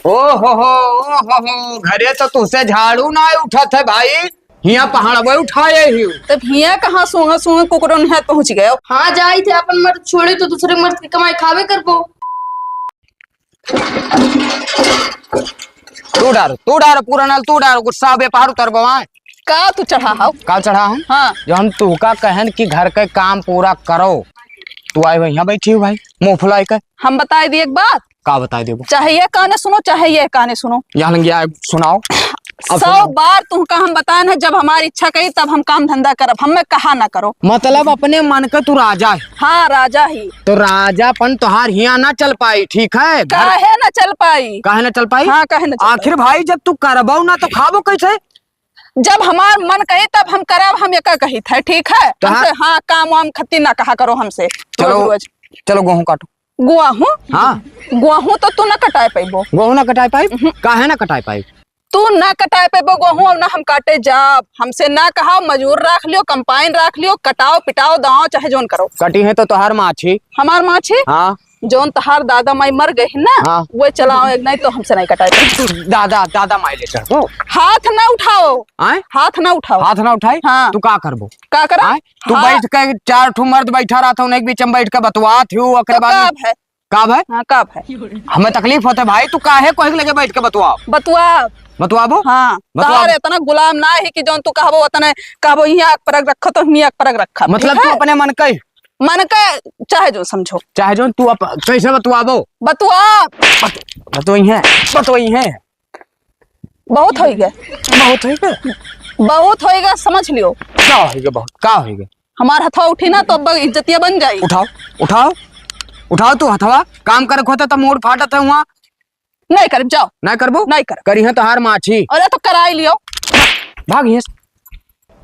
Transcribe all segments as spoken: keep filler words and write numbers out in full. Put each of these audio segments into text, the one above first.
ओ हो हो, ओ हो हो, घरे तो तुसे झाड़ू ना उठत है भाई, हियाँ पहाड़वे उठाए ही। तब हियाँ कहाँ सूंघा सूंघा कुकुरन है पहुँच गए। हाँ, जाई थे अपन मर्द छोड़े तो दूसरे मर्द की कमाई खावे करबो। तू डार, तू डार, पूरा नल तू डार, गुस्सा बे पहाड़ उतरबो आए। का तू चढ़ा हव? का चढ़ा हम? हाँ। जो हम तुहका कहन कि घर के काम पूरा करो, तू आए हो यहाँ बैठी हो भाई, मुँह फुलाए के। हम बताए दी एक बात। का बताए देबो? चाहे ये काने सुनो, चाहे ये काने सुनो। यहाँ लंगिया सुनाओ। अब सौ सुनाओ। बार तुहका हम बताए ना, जब हमारी इच्छा कही तब हम काम धंधा करब, हमें कहा ना करो। मतलब अपने मन के तू राजा है। हाँ, राजा ही। तो राजापन तोहार हियाँ ना चल पाई, ठीक है? घर काहे ना चल पाई? काहे ना चल पाई? हाँ, काहे ना चल पाई? आखिर भाई जब तू करबो ना तो खाबो कैसे? जब हमार मन कही तब हम करब, हम एका कही थे, ठीक है? तो हाँ। हमसे, हाँ, काम वाम खत्ती ना कहा करो हमसे चलो, रोज रोज। चलो गेहूं काटो। गेहूं? हाँ। गेहूं तो तू ना कटाए पाइबो। गेहूं ना कटाए पाइब? उहुं। काहे ना कटाए पाइब? तू ना कटाए पाइबो गेहूं, और ना हम काटे जाब। हमसे ना कहा, मजूर राख लियो, कंपाइन राख लियो, कटाओ, पिटाओ, दबाओ, चाहे जौन करो। कटी है तो तोहार माछी। हमार माछी? हाँ। जौन तोहार दादा माई मर गई है ना, हाँ। वो चलाओ, एक नहीं तो हमसे नहीं कटाए पाइबो। दादा, दादा माई ले चढ़बो। हाथ ना उठाओ। आय? हाथ ना उठाओ। हाथ ना उठाई? हाँ। तू का करबो? का करा? आय? तू हाँ। बैठ के, चार ठो मर्द बैठा रहत हो, उन्हें के बीच में बैठ के बतवात हो, ओकरे तो बाद में का है? का भाई? हाँ, का भाई? हमें तकलीफ होता है भाई, तू काहे कोई के लगे बैठ के बतुआओ? बतुआ। बतुआबो? हाँ। बतुआबो। तोहार इतना गुलाम ना है कि जौन तू कहबो, उतने कहबो, यहाँ एक परग रखो तो हम यहाँ एक परग रखा। मतलब ठीक तू है? अपने मन के? मन के चाहे जो समझो। चाहे जो तू अप-, कैसे बतुआबो? बतुआ। बत-, बतुआई है, बतुआई है। बहुत होइगा। बहुत होइगा? बहुत होइगा, समझ लियो। का होइगा बहुत? का होइगा? हमार हथवा उठी ना तो अब इज्जतिया बन जाई। उठाओ, उठाओ, उठाओ तू हथवा। काम करे खोते तो मूड़ फाटत है हुआ। नहीं करब, जाओ। नहीं करबो? नहीं करब। करी है तोहार माछी। अरे तो कराई लियो। भाग हियाँ से।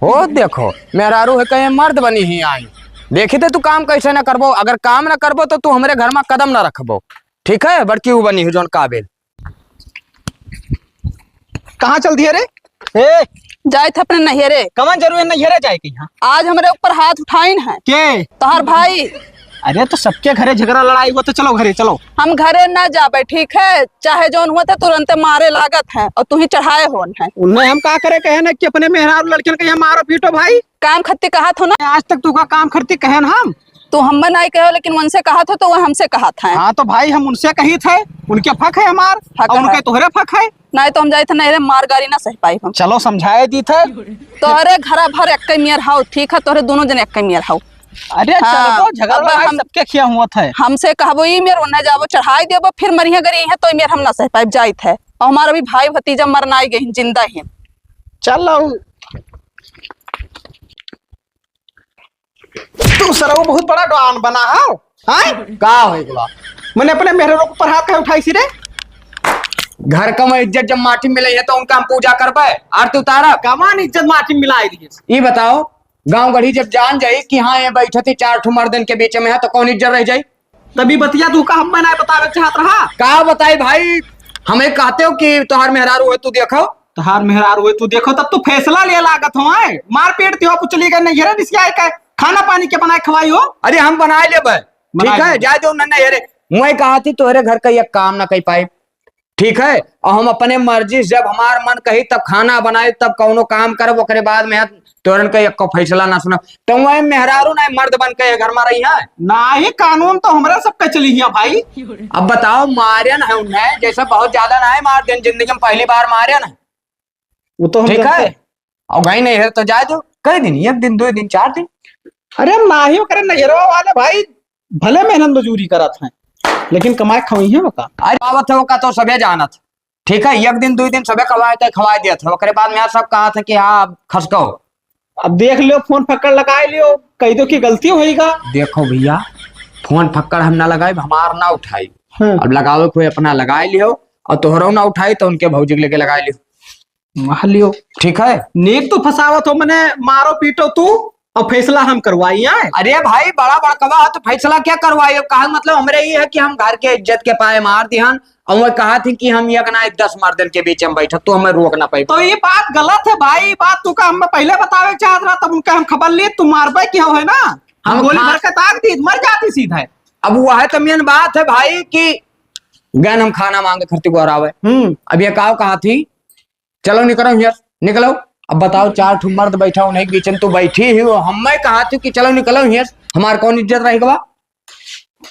हो देखो, मेहरारू है कहे मर्द बनी ही आई। देखी थे तू काम कैसे ना करबो। अगर काम ना करबो तो तू हमरे घर में कदम ना रखबो। ठीक है, बड़की ऊ बनी हो जौन काबिल। कहाँ चल दिए रे? ए! जाए थे अपने नैहरे। कवन जरूरी नैहरे जाए के यहाँ? आज हमरे ऊपर हाथ उठाइन है। के? तोहार भाई। अरे तो सबके घरे झगड़ा लड़ाई हुआ तो चलो घरे चलो। हम घरे ना जाबे, ठीक है? चाहे जौन हुआ थे तुरंते मारे लागत है और तू ही चढ़ाए होन है। उन्हें हम का करे कहे ना कि अपने मेहरारू लड़कियन के यहाँ मारो पीटो भाई। काम खत्ती कहा थो ना। आज तक तू का काम खत्ती कहे ना हम? तू हम नाई कहो, लेकिन उनसे कहा थो तो वो हमसे कहा था। हाँ, तो भाई हम उनसे कही थे, उनके फक है हमार, फक और है। उनके तोहरे फक है। नाई तो हम जाए थे, नहीं रे, मार गारी ना सह पाई हम। चलो समझाए दी थे। तोहरे घरा भर एक मियर हाउ, ठीक है, तोहरे दोनों जने एक मियर हाउ। अरे हाँ, चलो, झगड़ा अब लड़ाई हम सबके खिया हुआ था। हमसे कहबो ई मेर, उन्हें जाबो चढ़ाई देबो, फिर मरिया गरी है तो ई मेर हम ना सह पाइब, जाइत है। और हमारा भी भाई भतीजा मरना आई गई, जिंदा ही। चलो। तू सरऊ बहुत बड़ा डॉन बना हो, हैं? का हो गया? मैंने अपने मेहरारू के ऊपर हाथ काहे उठाई सी रे? घर का मैं इज्जत जब माटी में मिले है तो उनका हम पूजा करबे, आरती उतारब। कमान इज्जत माटी में मिलाई दी। ई बताओ, गांव गढ़ी जब जान जाई कि हाँ ये बैठे थे चार ठो मर्दन के बीच में है तो कौन इज्जत रह जाई? तभी बतिया तू का हम बनाए बतावे चाहत रहा। का बताई भाई, हमें कहते हो कि तोहार मेहरारू है तू देखो। तोहार मेहरारू है तू देखो, तब तू फैसला ले लागत हो, आए? मारपीट दियो, पुचली के नैहरे निसिया के खाना पानी के बनाए खवाई हो। अरे हम बनाए लेबे, बनाए ठीक है, लेबे। जाए दो न नैहरे। मुँह कहा थी तोहरे घर का एक काम ना कही पाई, ठीक है, और हम अपने मर्जी से जब हमार मन कही तब खाना बनाए, तब कौनो काम करब, ओकरे बाद में तोरन के एको फैसला ना सुना। तो वह मेहरारू ना मर्द बन के ये घर में रही है। नाही, कानून तो हमरा सबके चली हिया भाई। अब बताओ, मारेन है उन्हें, जैसे बहुत ज्यादा ना है मार देन, जिंदगी में पहली बार मारेन है। वो तो हम ठीक जानते है। हैं। और गई नहीं है तो जाए दो, कई दिन, एक दिन, दो दिन, चार दिन। अरे नाही, ओकरे नैहरवा वाले भाई भले मेहनत मजूरी करत हैं, लेकिन कमाए खवई है ओका। अरे आवत है ओका तो सबे जानत। ठीक है, एक दिन, दो दिन सबे खवाए तो खवाए देत है, ओकरे बाद में यार सब कहत है कि हाँ, अब खसको। अब देख लियो, फोन फक्कड़ लगाए लियो, कह दो कि गलती होइगा। देखो भैया, फोन फक्कड़ हम ना लगाइब, हमार ना उठाई। हम्म। अब लगावे कोई अपना लगाए लियो, और तोहरो ना उठाई तो उनके भौजी के लेके लगाए लियो। मार लियो। ठीक है। नीक तू फंसावत हो, मने मारो पीटो तू, और फैसला हम करवाई आए। अरे भाई, बड़ा बड़कवा है तो फैसला क्या करवाई? अब कहा मतलब हमरे ये है कि हम घर के इज्जत के पाए मार दिहन, और वो कहा थी कि हम एक ना दस मर्दन के बीच में बैठब, तू हमें रोक ना पाई। तो ये बात गलत है भाई, ये बात तू का हम पहले बतावे चाहत रहा, तब उनका हम खबर लिए, तू मारबे की हो है ना, हम हम गोली खा- भर के ताक दी, मर जाती सीधा। अब वह तो मेन बात है भाई कि गन हम खाना मांगे खरती को हरावे। हम्म। अब ये काव कहा थी, "चलो निकलो हियर, निकलो।" अब बताओ, चार ठो मर्द बैठा उन्हें बीच में तू बैठी ही हो, हम मैं कहा थी कि "चलो निकलो हियर, हमार कौन इज्जत रहेगा?"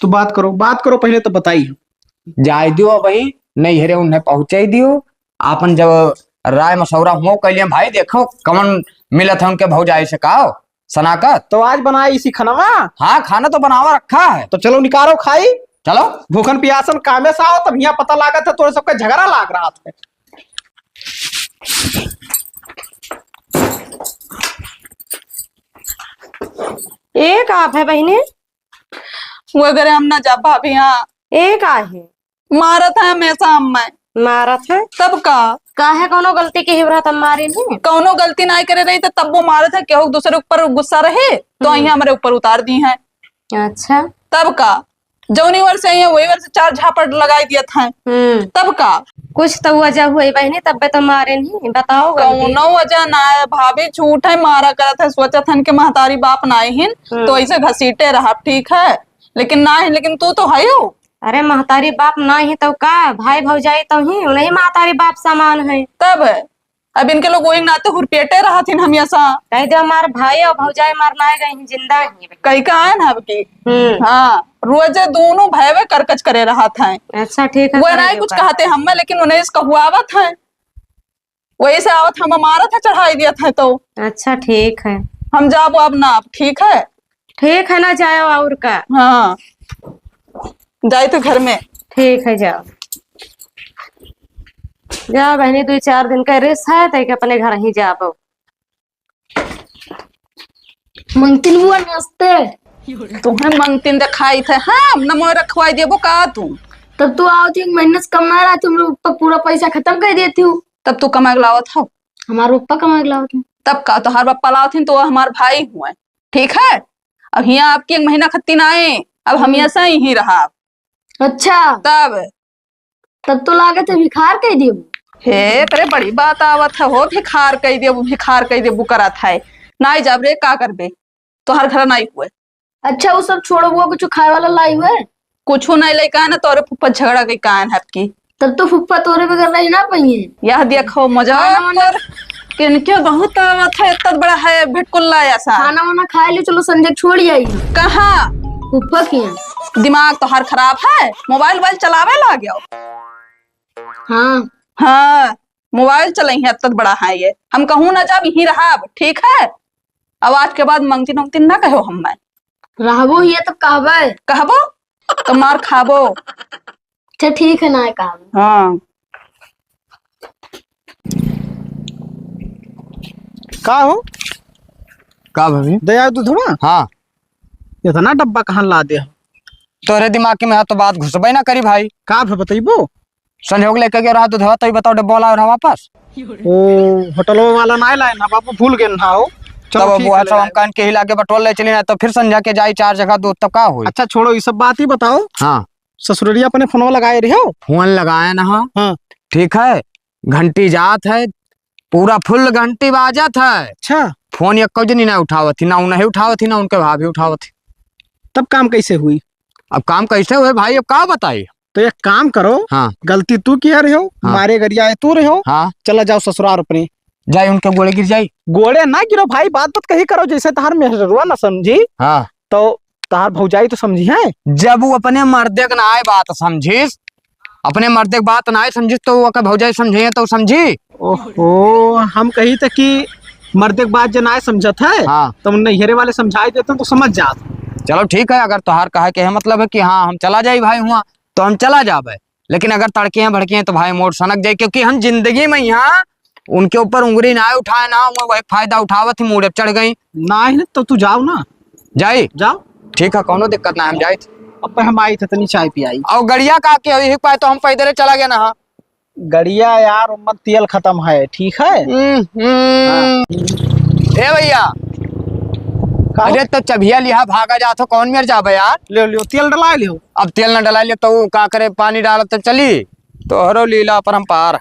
तू बात करो, बात करो, पहले तो बताई। जाए दियो भाई, नैहरे उन्हें पहुँचाई दियो। आपन जब राय मशवरा हुआ कैलिए भाई, देखो कौन मिलत है उनके भौजाई से, काव सनाकत। तो आज बनाए इसी खाना में? हाँ, खाना तो बनावा रखा है। तो चलो निकारो खाई। चलो। भूखन पियासन कामे से आओ, तब यहाँ पता लागत है तोरे सबका झगड़ा लाग रहा था। एक आप है बहिनी? वो अगर हम ना जा भाभी, हाँ। एक आहे। मारत है हमेशा हम मैं। मारत है? तब का? काहे, कौनो गलती के हिवरा तब मारे नहीं? कौनो गलती ना करे रही तो तब वो मारत है। केहू दूसरे ऊपर गुस्सा रहे तो हम्म। यहाँ हमारे ऊपर उतार दी है। अच्छा। तब का? जौनी वर्ष आई है वही वर्ष चार झापड़ लगाई दिया था। हम्म। तब का? कुछ तो वजह हुई बहिनी, तब तो मारे नहीं। बताओ गलती। कौनो वजह ना है भाभी, झूठ है, मारा करत है। सोचत हन के महतारी बाप ना आइहिन हम्म। तो ऐसे घसीटे रहा, ठीक है, लेकिन ना है, लेकिन तू तो है हो। अरे महतारी बाप ना ही तो का, भाई भौजाई तो ही, उन्हीं महतारी बाप समान है। तब अब इनके लोग वही नाते हुरपियटे रहत हिन हमेशा। कह दे हमार भाई और भौजाई मर ना गए हैं, जिंदा ही। कई का है ना अब की? हम्म। हाँ, रोजे दोनों भयवे करकच करे रहत हैं। अच्छा ठीक है, वो करे नहीं दे कुछ कर। कहते हम, लेकिन उन्हें इस कहुआवत है। वही से आवत हम मारत है, चढ़ाई दिया था तो। अच्छा ठीक है। हम जाबो अब ना, अब ठीक है। ठीक है ना, जाओ और का। हाँ, जाए तो घर में। ठीक है, जाओ। जाओ बहनी, दो चार दिन का रेस है, तो एक अपने घर ही जाबो। मंगतिन बुआ नमस्ते। तुम्हें मंगतिन दिखाई थे, हाँ, हम नमो रखवाई देबो का तू? तब तू आओ थी, एक महीने से कम ना रहा, तुम लोग प-, पूरा पैसा खत्म कर देती हूँ। तब तू कमाए के लावत हो? हमारे पप्पा कमाए के लावत हैं। तब का, तोहार पप्पा लावत हैं तो वो हमार भाई हुए, ठीक है? अब हियाँ आपकी एक महीना खत्ती ना आए, अब हम हम्म। यहाँ से ही रहा। अच्छा। तब? तब तो लागत है भिखार कह देबू। हे, तेरे बड़ी बात आवत है हो, भिखार कह देबू, भिखार कह देबू करत है। नाई जाब रे, का करबे? तोहार घर नाई हुए। अच्छा, वो सब छोड़ो, वो कुछ खाए वाला लाई हुए? कुछ नहीं लाई, का ना तोरे फुफ्फा झगड़ा के कान है आपकी। तब तो फुफ्फा तोरे बगैर रही ना पाइए। यह देखो, मजाक खाना वाना कर। किनके बहुत आवत है, इतना बड़ा है भिटकुल्ला ऐसा। खाना वाना खा लियो, चलो संजय छोड़ आई। कहाँ? फुफ्फा के यहाँ। दिमाग तोहार खराब है, मोबाइल वोबाइल चलावे लाग गयो। हाँ। हाँ, मोबाइल चलाई है, इतना बड़ा है ये। हम कहूँ ना जाब, यहीं रहब, ठीक है? अब आज के बाद मंगतिन उंगतिन ना कहो हम मैं। रहबो ही है तब कहबे। कहबो? तो मार खाबो। अच्छा, ठीक है, ना कहबे। हाँ। का हो? का भाभी? दे आयो दूधवा? हाँ। इतना डब्बा कहाँ ला दे हो? तोरे दिमाग में तो बात घुसबे ना करी भाई। का भे बतैबो? संजोग लेके गयो रहा दूधवा, तो ही बताओ डब्बा वाला रहा वापस। ओ, होटलवा वाला ना लाए ना बाबू, भूल गए ना हो। चलो तब ठीक वो है, है, ले सब हम आए। कान के ही लाके बटोल ले चली ना, तो फिर संझा के जाई चार जगह दूध, तब का होई? अच्छा छोड़ो, ये सब बात ही बताओ। हाँ। ससुररिया अपने फोनवा लगाए रहे हो? फोन लगाए ना हो। हाँ। ठीक है, घंटी जात है, पूरा फुल घंटी बाजत है। अच्छा। फोन एको जनी ना उठावत ही, ना उन्हें उठावत ही, ना उनके भाभी उठावत ही। तब काम कैसे हुई? अब काम कैसे हुए भाई, अब का बताई? तो एक काम करो, हाँ। गलती तू किया रहे हो, हाँ। मारे गरिया है तू रहे हो, हाँ। चला जाओ ससुराल अपने। जाए उनके गोड़े गिर जाई। गोड़े ना गिरो भाई, बात बात कही करो, जैसे तहार मेहररुआ ना समझी। हाँ। तो तहार भौजाई तो समझी है। जब वो अपने मर्दे के नाय बात समझिस, अपने मर्दे के बात नाय समझिस, तो वो के भौजाई समझे तो समझी। ओहो, हम कही थे कि मर्दे के बात जे नाय समझत है, हाँ। तो नैहरे वाले समझाई देते तो समझ जात। चलो ठीक है, अगर तोहार कहे के है मतलब है कि हाँ हम चला जाई भाई हुआ, तो हम चला जाबे। लेकिन अगर तड़के हैं भड़के हैं तो भाई मोड़ सनक जाए, क्योंकि हम जिंदगी में यहाँ उनके ऊपर उंगली ना उठाए ना, वो वही फायदा उठावत ही, मूड़े चढ़ गई। ना ही तो तू जाओ ना। जाई? जाओ। ठीक है, कौनो दिक्कत ना, हम जाइत। अब हम आई थे, तनी चाय पियाई। और गड़िया का के यही पाए तो हम पैदल चला गया ना। हाँ। गड़िया यार, उम्मत तेल खत्म है, ठीक है? हम्म, हम्म। हाँ। ए भैया, का? अरे तो चबिया लिहा भागा जात हो, कौन मेर जाबे यार? ले लियो, तेल डला लियो। अब तेल ना डला लियो तो का करे, पानी डालत तो चली, तोहरो लीला अपरंपार।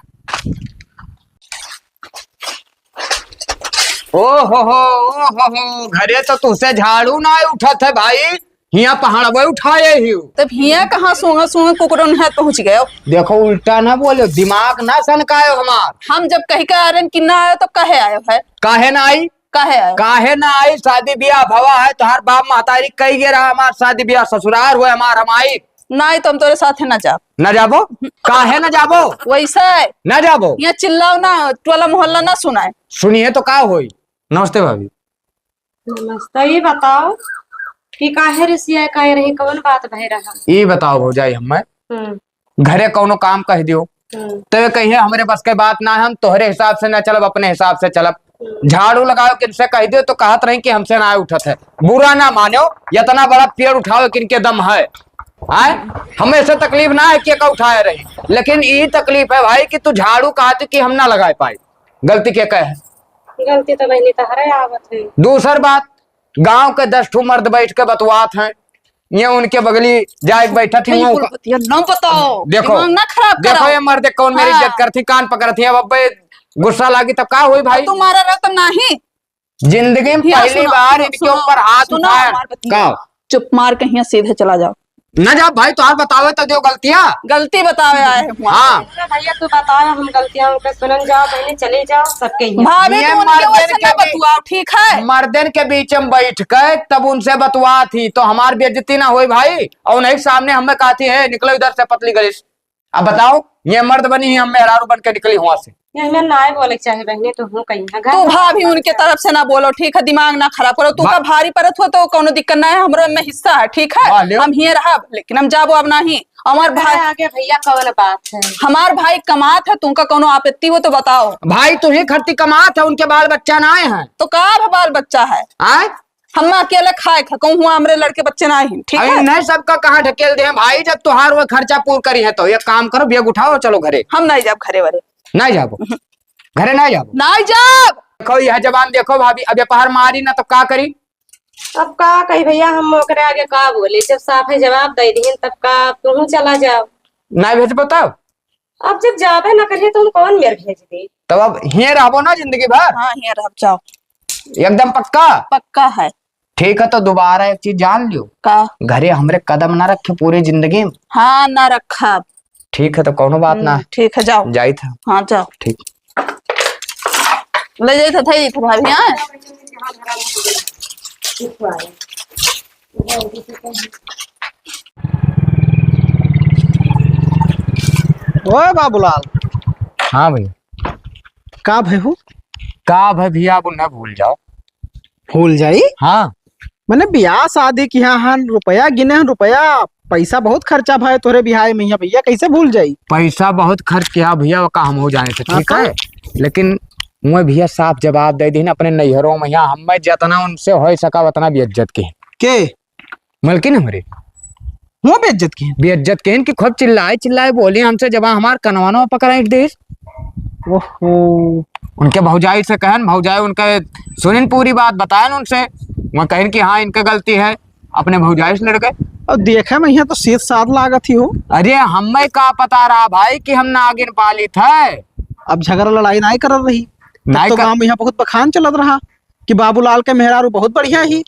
ओ हो हो, ओ हो हो, घरे तो तुसे झाड़ू ना उठत है भाई। हियाँ पहाड़वे उठाए ही। तब हियाँ कहाँ सूंघे सूंघे कुकुरन है पहुँच गयो? देखो, उल्टा ना बोलो, दिमाग ना सनकायो हमार। हम जब कहि के आ रहे कि ना आयो, तो कहे आयो है? काहे ना आई? काहे आयो? काहे ना आई? शादी ब्याह भवा है, तोहार बाप महतारी कही गे रहा, हमार शादी ब्याह ससुरार हुए, हमार हम आई। ना आई तो हम तोरे साथे ना जाब। ना जाबो? काहे ना जाबो? वैसे। ना जाबो? यहाँ चिल्लाओ ना, टोला मोहल्ला ना सुनाए। सुनिए तो का होई? नमस्ते भाभी। नमस्ते, ई बताओ कि काहे रिसिया काहे रही, कौन बात भय रहा? ई बताओ भौजाई, हम्मे हम्म। घरे कौनो काम कह दियो, हम्म। तो ये कहिए, "हमरे बस के बात ना है, हम तोहरे हिसाब से ना चलब, अपने हिसाब से चलब।" हम्म। झाड़ू लगाओ, किनसे कह दियो, तो कहत रही कि हमसे ना उठत है। बुरा ना मानो, इतना बड़ा पेड़ उठाओ, किनके दम है? आए? हमें से तकलीफ ना है कि का उठाए रही, लेकिन ई तकलीफ है भाई कि तू झाड़ू कहत कि हम ना लगाए पाई। गलती के कहे है? गलती तो बहनी तहरे आवत है। दूसर बात, गांव के दस ठो मर्द बैठ के बतवात हैं, ये उनके बगली जाए के बैठा थी, बिल्कुल वो बतिया ना बताओ, देखो, दिमाग ना खराब देखो कराओ। ये मर्द कौन मेरी हाँ। इज्जत करती, कान पकड़ती है। अब अब्बे गुस्सा लागी तब का होई भाई? अब तुम्हारा रहा तब नाही। जिंदगी में हिया पहली सुनो, बार सुनो, इनके सुनो, ऊपर हाथ सुनो उठाया। हमार बतिया। का? चुप मार के हिया सीधे चला जाओ। ना जा भाई, तोहार बतावे तो जो गलतियाँ। गलती बतावे आए हैं वहाँ। हाँ। अरे भैया, तू बताओ, हम गलतियाँ उनके सुनन जाओ, पहले चले जाओ, सबके यहाँ। भाभी, ये तू उनके मर्दन ओर से के ना बी-, बतुआओ, ठीक है? मर्दन के बीच में बैठ के तब उनसे बतुआत ही, तो हमार बेइज्जती ना होई भाई। और नहीं सामने हमें कहती है, "निकलो इधर से पतली गली से।" अब बताओ, ये मर्द बनी ही, हम मेहरारू बन के निकली हुआ से। ये हमें नाय बोले के चाहे बहनी, तो हूँ कहीं ना घर तू में भाभी उनके तरफ से ना बोलो, ठीक है? दिमाग ना खराब करो। तू बा- का भारी परत हो तो कोनो दिक्कत ना है, हमरो में हिस्सा है, ठीक है? वाह, ले। हम हिये रहब, लेकिन हम जाबो अब नाही। हमार अरे भाई आगे भैया कौन बात है? हमार भाई कमात है, तुमका कोनो आपत्ति हो तो बताओ। भाई तुही खरती कमात है, उनके बाल बच्चा ना आए हैं। तो का अब बाल बच्चा है? आए? हम अकेले खाए खा कहूँ हुआ, हमरे लड़के बच्चे ना ही, ठीक अरे है? नहीं, सबका कहाँ ढकेल दे हैं भाई, जब तुहार वो खर्चा पूर करी है तो एक काम करो, बैग उठाओ, चलो घरे। हम नहीं जाब घरे वरे। नहीं जाबो? घरे नहीं जाबो? नहीं जाब। देखो यह जबान देखो भाभी, अब ये पहाड़ मारी ना तो का करी? अब का कही भैया, हम ओकरे आगे का बोले, जब साफ है जवाब दे दिहिन तब का, अब तुहूँ चला जाओ। नहीं भेजबो तब? अब जब जाबे ना करिए तो हम कौन मेर भेज दे? तब अब हिये रहबो ना जिंदगी भर? हाँ, हिये रहब, जाओ। एकदम पक्का? पक्का है। ठीक है, तो दोबारा एक चीज जान लियो। का? घरे हमरे कदम ना रखे पूरी जिंदगी में। हाँ, ना रखब। ठीक है, तो कौनो बात ना। हम्म, ठीक है, जाओ। जाइत है। हाँ, जाओ। ठीक। ले जाइत है, भाई, हाँ? ओए बाबूलाल। हाँ भैया। का भय हो? का भय भैया, अब उन्हें भूल जाओ। भूल जाई? हाँ। मने बियाह शादी किहा हन, रुपया गिने हन, रुपया, पैसा बहुत खर्चा भय तोहरे बियाह में, भैया कैसे भूल जाई? पैसा बहुत खर्च किहा भैया, ओका हम हो जाने से, हाँ, ठीक है? लेकिन मैं भैया साफ जवाब दे दीन, अपने नैहरों में यहाँ हमें जितना उनसे हो सका उतना बेइज्जत किहे। के? मलकिन हमरे। वो बेइज्जत किहे? बेइज्जत किहे कि खूब चिल्लाए, चिल्लाए बोली हमसे, जब हमार कनवानो पकड़ाई देस। ओहो। उनके भौजाई से कहन, भौजाई उनके सुनिन पूरी बात, बतायन उनसे। वो कहन कि हाँ, इनके गलती है, अपने भौजाई से लड़ गए। अब देखे में यहाँ तो सीध साध लागत ही हो। अरे, हमें का पता रहा भाई कि हम नागिन पालित है। अब झगड़ा लड़ाई नाई करत रही। तब नाई तो कर- गाँव में यहाँ बहुत बखान चलत रहा। कि बाबूलाल के मेहरारू बहुत बढ़िया ही।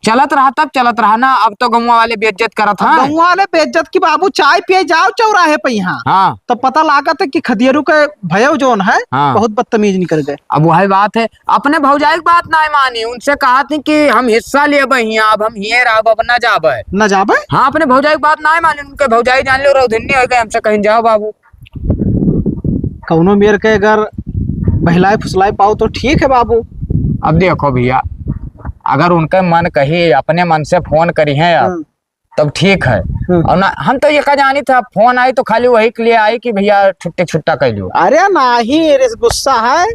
चलत रहा, तब चलत रहा ना, अब तो गौवा वाले बेइज्जत करत हैं। गौवा वाले बेइज्जत की बाबू, चाय पिए जाओ चौराहे पे यहाँ। हाँ। तो पता लागत है कि खदियरू के भयो जौन है, हाँ। बहुत बदतमीज निकल गए। अब वही बात है, अपने भौजाई की बात ना मानी, उनसे कहा थी कि हम हिस्सा लेबे हियाँ, अब हम हिये रहब, अब ना जाबे। ना जाबे? हाँ, अपने भौजाई की बात ना मानी, उनके भौजाई जान लो रौधन्य हो गए, हमसे कहीं जाओ बाबू। कौनो मेर के अगर बहलाए फुसलाए पाओ तो ठीक है बाबू। अब देखो भैया, अगर उनके मन कही, अपने मन से फोन करी है आप, हम्म। तब ठीक है। हम्म। और ना, हम तो ये का जानी था, फोन आई तो खाली वही के लिए आई कि भैया छुट्टी छुट्टा कर लो। अरे नाही, रे गुस्सा है,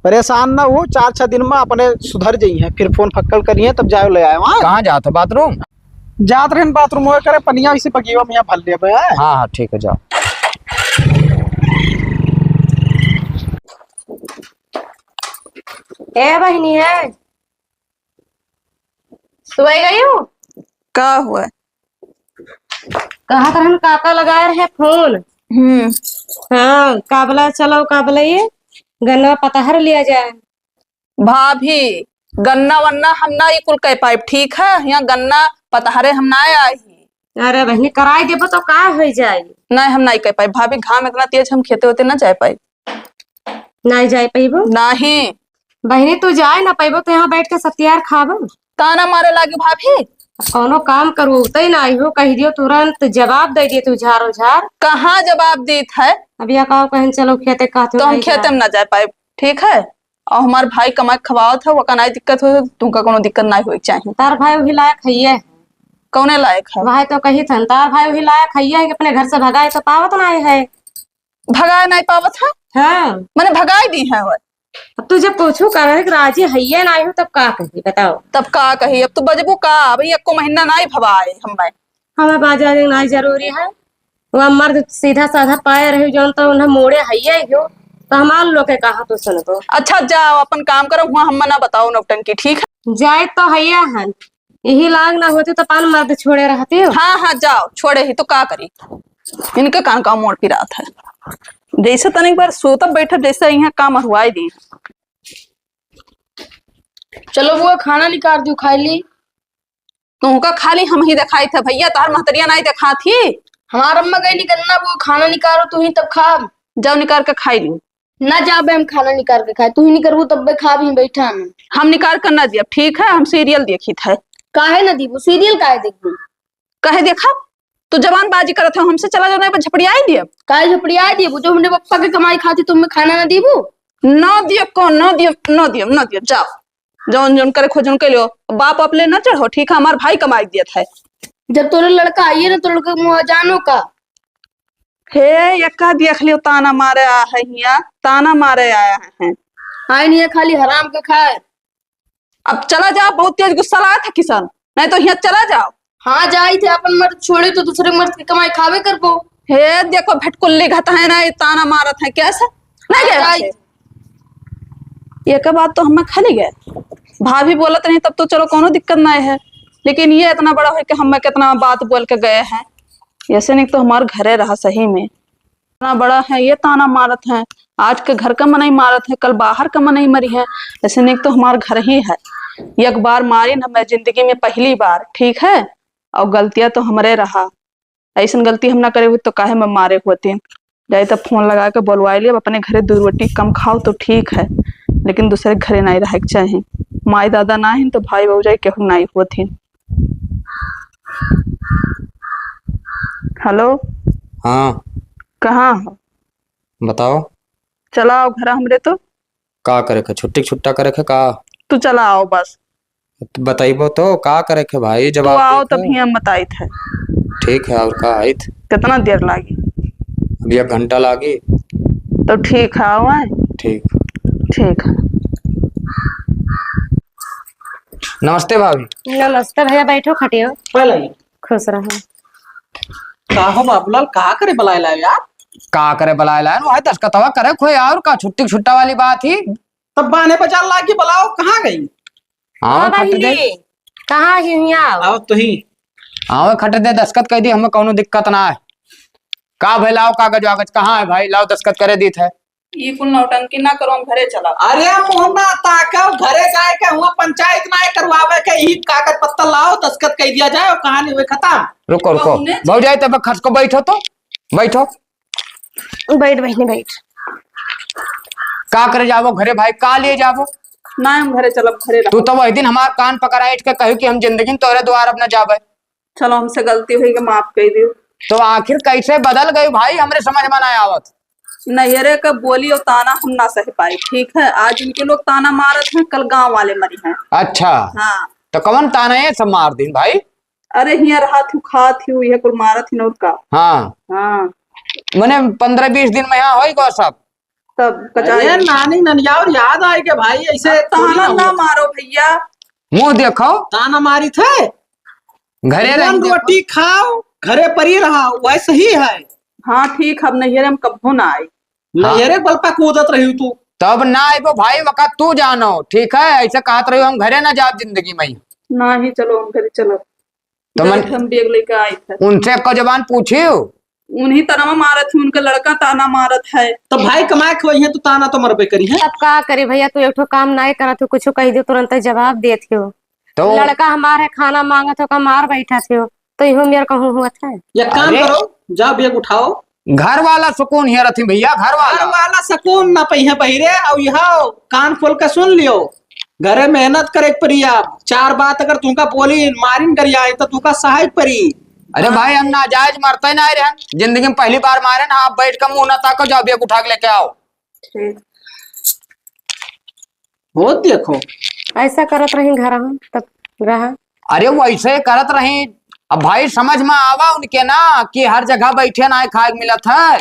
परेशान ना हो, चार छह दिन में अपने सुधर जाई है, फिर फोन फक्कड़ करी है, तब जाओ ले आए वहाँ। कहाँ जात हो, बाथरूम? जात रहन बाथरूम होए करे, पनिया इसी बगिया में यहाँ भर लेबे, हैं? हाँ, हाँ, ठीक है, जाओ। ए बहिनी है, सोए गई हो? का हुआ? कहा तरहन काका लगाए रहे फोन। हम्म। हाँ, काबला चलो, काबला ये गन्ना पतहर लिया जाए। भाभी, गन्ना वन्ना हम ना ई कुल कइ पाइब, ठीक है? यहाँ गन्ना पतहरे हम ना आए ही। अरे बहिनी, कराई देबो तो का होइ जाई? नहीं, हम नहीं कइ पाइब भाभी, घाम इतना तेज, हम खेते होते ना जाए पाइब। नहीं जाए पइबो? नहीं। बहिनी, तू जाए ना पइबो तो यहाँ बैठ के सत्यार खाबो। ताना मारे लागी भाभी। कौनो काम करवतइ नाहीं हो, कहि दियो तुरंत जवाब दइ दियो तू झारो झार। कहाँ जवाब दीत है? अब या का कहन चलो खेते, कहत तो हम नहीं खेते जाए। में ना जाए पाइब, ठीक है? और हमार भाई कमाए खवावत है, ओका नाहीं दिक्कत हो, तुमका कौनो दिक्कत नाहीं होए के चाही। तार भाई वही लायक है ये। कौने लायक है? वही तो कही थन, तार भाई वही लायक है ये कि अपने घर से भगाए तो पावत नाहीं है। भगाए नाहीं पावत है? हाँ। मने भगाए दी है और। अब तू जब पूछू करे कि राजी है ये नाहीं हो, तब का कही बताओ? तब का कही? अब तू बजबू का? अभी एको महीना नाहीं भवाए हम्मे। हमें बाजार में नाहीं जरूरी है। वह मर्द सीधा साधा पाए रहे जौन तो उन्हें मोड़े है ये हो, तो हमार लोग के कहा तो सुन दो। अच्छा जाओ अपन काम करो, हुआ हम ना बताओ नौटंकी, ठीक है? जाए तो है ये हन। यही लाग ना होती तो पान मर्द छोड़े रहती हो। हाँ, हाँ, जाओ, छोड़े ही तो का करी? इनके कान का मोड़ पिरात है। जैसे तनिक बार सोतब बैठब, जैसे यहाँ काम हुआई दी। चलो वो खाना निकाल दू, खाई ली। तुमका खाली हम ही देखाई थे भैया, तार महतरिया नाहीं देखात ही। हमार अम्मा गई निकलना, वो खाना निकालो तू ही तब खाब। जाओ निकाल के खाई ली। ना जाबे हम खाना निकाल के खाए, तू ही निकलबू तब बे खाब ही बैठा हम। हम निकाल कर ना दियब, ठीक है, हम सीरियल देखी थे। काहे ना दीबू सीरियल, काहे देखबू? काहे देखब? तू जबान बाजी करत हो हमसे, चला जाओ, नहीं बस झपड़ियाई दियब। काहे झपड़ियाई दियब? जो हमरे पप्पा के कमाई खाती तुम खाना ना दीबू? ना दियब, कौन ना दियब, ना दियब, ना दियब, जाओ। जौन जौन करे खोजन के लियो, बाप अपने ना चढ़ो, ठीक है, हमार भाई कमाई दियत है। जब तोरे लड़का आइए ना, तो लड़का के मुँह जानो का? हे, यक्का देख लियो, ताना मारे आया है हियाँ, ताना मारे आया है। आए नहीं है खाली हराम के खाए। अब चला जाओ, बहुत तेज गुस्सा लगा था किशन, नहीं तो हियाँ चला जाओ। हाँ, जाई थे, अपन मर्द छोड़े तो दूसरे मर्द की कमाई खावे करबो। हे, देखो भटकुल्ली घत है ना, ये ताना मारत है, कैसे? नहीं हाँ, गए जाई। वैसे? ये का बात तो हमें खाली गए। भाभी बोलत नहीं तब तो चलो कोनो दिक्कत नहीं है, लेकिन ये इतना बड़ा है कि हमें कितना बात बोल के गए हैं। ऐसे नहीं तो हमार घरे रहा सही में। इतना बड़ा है, ये ताना मारत है, आज के घर का मनई मारत है, कल बाहर का मनई मरी है, ऐसे नहीं तो हमार घर ही है। एक बार मारी न मैं जिंदगी में पहली बार, ठीक है, और गलतियाँ तो हमरे रहा, ऐसन गलती हम ना करे हुई तो काहे मैं मारे होती। जाई तब फोन लगा के बोलवाई लियब, अपने घरे दू रोटी कम खाओ तो ठीक है, लेकिन दूसरे घरे नहीं रहे के चाही। माई दादा ना हिन तो भाई भौजाई केहू नहीं होत हिन। हेलो। हाँ। कहाँ हो? बताओ। चला आओ घर हमरे तो। का करे के? छुट्टी के छुट्टा करे के का? तू चला आओ बस। तो बताइबो तो का करे के भाई, जब तू आप आओ देखो। तब ही हम बताइत है। ठीक है, और का आइत? कितना देर लागी? अभी एक घंटा लागी। तो ठीक है, आओ आए। ठीक। ठीक है। नमस्ते भाभी। नमस्ते भैया, बैठो खटियो। खुश रहो। का हो बाबूलाल, का करे बलाए लाए यार? का करे बलाए लाए? वह दस्खतवा करे खोए और का, छुट्टी छुट्टा वाली बात ही। तब बाने बाजार लागी बलाओ, कहाँ गई? हाँ, हाँ, खट दे। बहिनी, कहाँ ही हियाँ? आओ तो ही। हाँ, खट दे, दस्खत कह दी, हमें कौनो दिक्कत ना है। का भाई, लाओ कागज वागज, कहाँ है भाई? लाओ, दस्खत करे दीत है। ई कुल नौटंकी ना करो, हम घरे चला। अरे मुँह ना ताकव, घरे जाए के हुआ पंचायत ना करवावे के, ई कागज पत्तर लाओ, दस्खत कह दिया जाए और कहानी हुए खत्म। रुको, रुको। बहुने भौजाई, तब खस को बैठो तो, बैठो। बैठ बहिनी, बैठ। का करे जाबो घरे भाई, का लिए जाबो? ना, हम घरे चलब, घरे रहो। तू तो वही दिन हमार कान पकड़ा इठ के कही कि हम जिंदगी में तोहरे द्वार अब न जाबे। चलो, हमसे गलती हुई, के माफ कर दियो। तो आखिर कैसे बदल गई भाई, हमरे समझ में ना आवत। नैहरे के बोली और ताना हम ना सह पाई, ठीक है? आज इनके लोग ताना मारत हैं, कल गांव वाले मरी हैं। अच्छा। हाँ। तो कौन ताना ये सब मार दिन भाई? अरे, हियाँ रहा थी, खा थी, ये कुल मारत ही ना, और का? हाँ। हाँ। मने पन्द्रह बीस दिन में यहाँ होई गो सब। तब अरे कचाई। नानी ननिया और याद आए के भाई, ऐसे अब ताना थोड़ी ना ना हुआ। मारो भैया। मुँह देखो। ताना मारी थे। घरे रही जौन देखो। रोटी खाओ, घरे परी रहा, वैसे ही है। हाँ, ठीक, अब नैहरे हम कब्बो ना आई। हाँ। नैहरे बलपा कूदत रही तू। तब ना आइबो भाई, वका तू जानो, ठीक है? ऐसे कहत रही, हम घरे ना जाब जिंदगी में। ना ही, चलो हम घरे चलब। तो मन हम बैग लेके आई थे। उनसे एको जबान पूछियो? उन्हीं ताना मारत ही, उनके लड़का ताना मारत है। तो भाई कमाए खवइहे तो ताना तो मरबे करिहे। तब का करी भइया, तू एक ठो काम नाहीं करत हो, कुछ कहि दियो तुरंत जवाब देत हो। तो लड़का हमार है, खाना माँगत हो, का मार बैठत हो, तो इहो मेर कहूँ हुअत है। एक काम अरे। करो, जाओ बैग उठाओ। घर वाला सुकून हियरत ही भइया, घर वाला। घर वाला सुकून ना पइहे बहिरे, अउ यह कान खोल के सुन लियो, घरे मेहनत करे के परी। अब चार बात अगर तुमका बोली, मारिन गरियाई, तो तुमका सहाय परी। अरे भाई, हम नाजायज मरते ना रहन, जिंदगी में पहली बार मारे ना। आप बैठ के मुंह ना ताको, जाओ बैग उठा के लेके आओ। ठीक। हो देखो। ऐसा करत रही घर हम, तब रहा। अरे वैसे करत रही। अब भाई समझ में आवा उनके ना कि हर जगह बैठे ना खाए के मिलत है।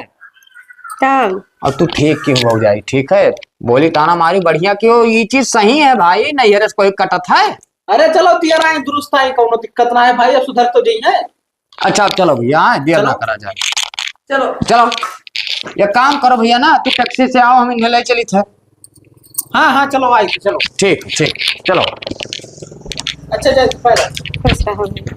तब? अब तू ठीक की हो जाई, ठीक है? बोली ताना मारी बढ़िया की हो, ये चीज सही है भाई, नैहरे से कोई कटत है? अरे चलो, दिया राय दुरुस्त आई, कौनो दिक्कत ना है भाई, अब सुधर तो जइहे। अच्छा, अब चलो भइया, हाँ, देर ना चलो। करा जाए। चलो। चलो, एक काम करो भइया ना, तू टैक्सी से आओ, हम इन्हें ले चली थे। हाँ, हाँ, चलो, आई, चलो। ठीक, ठीक, चलो। अच्छा, जाए, पैदल। पैसा हो गया।